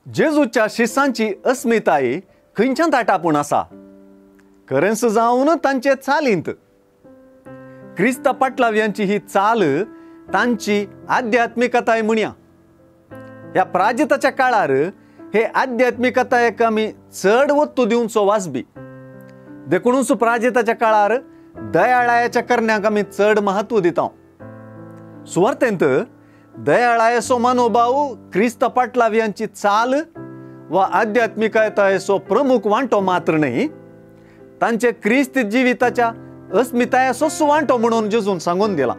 जेजूच्या शिसांची अस्मिताय खंयच्यान आटापून आसा? खरेंच जावन तांचे चालींत. क्रिस्ता पाटलाव्यांची ही चाल तांची आध्यात्मिकताय म्हणया. ह्या प्राजिताच्या काळार हे आध्यात्मिकतायेक आमी चड वत्तू दिवचो वाजबी. देखूनच प्राजिताच्या काळार दयाळायाच्या करण्याक आमी चड महत्व दिता. सुवार्थेंत दयाळायेचो मनोभाव क्रिस्त पाटलाव्यांची चाल वा आध्यात्मिकतायेचो प्रमुख वांटो मात्र न्हय, तांचे क्रिस्त जिविताच्या अस्मितायेचोच वांटो म्हणून जेजून सांगून दिला.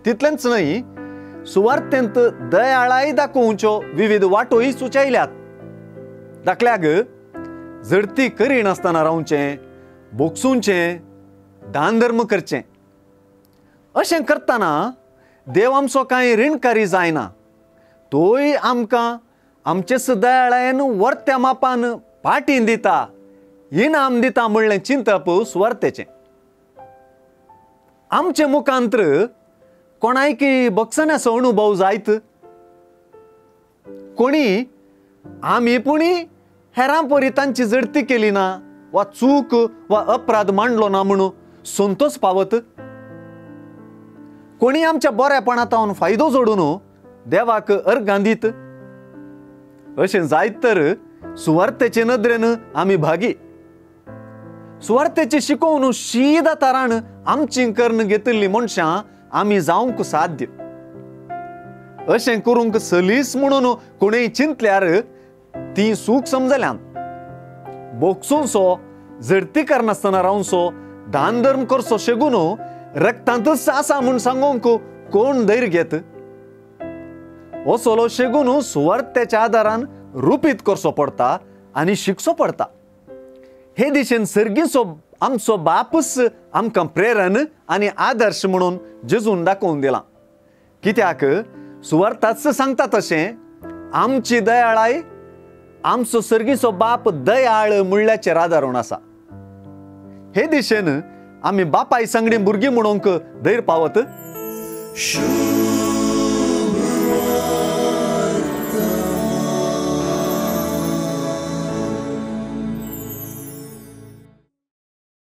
तितलेंच न्हय, सुवार्थेंत दयाळाय दाखोवच्यो विविध वाटोय सुचयल्यात. दाखल्याक झडती करिनासतना रावचें, भोगसुचें, दान धर्म करचें. अशें करतना देव आमचो कांय रिणकारी जायना, तोय आमकां आमचेच दयाळायेन वर्त्या मापान पाटीन दिता, इनाम दिता म्हणलें चिंतप सुवार्थेचें. आमचे मुखांत्र कोणायकी बक्षण्याचो अनुभव जायत, कोणी आमी पुणी हेरां परी तांची झडती केली ना वा चूक वा अपराध मांडलो ना म्हणून संतोष पावत, कोणी आमच्या बऱ्यापणांत फायदो जोडून देवाक अर्गां दीत. अशें जायत तर सुवार्थेचे नदरेन आमी भागी. सुवार्थेची शिकोवन शीदा तारान आमची कर्ण घेतिल्ली मनशां आमी जावंक साध्य. अशें करूंक सलीस म्हणून कोणूय चिंतल्यार ती सूख समजल्यान. बोगसोनसो, झडती करनासतना रावनसो, दान धर्म करचो शेगून रक्तांतच आसा म्हूण सांगूंक कोण धैर्य घेत? असलो शेगून सुवार्थेच्या आदारान रुपीत करचो पडटा आनी शिकचो पडटा. हे दिशेन सर्गीचो आमचो बापूच आमकां प्रेरण आनी आदर्श म्हणून जेजून दाखोवन दिला. कित्याक सुवार्थाच सांगता तशें आमची दयाळाय आमचो सर्गीचो बाप दयाळ म्हणल्याचेर आदारून आसा. हे दिशेन आमी बापाय सांगणी भुरगीं म्हणूंक धैर्य पावत.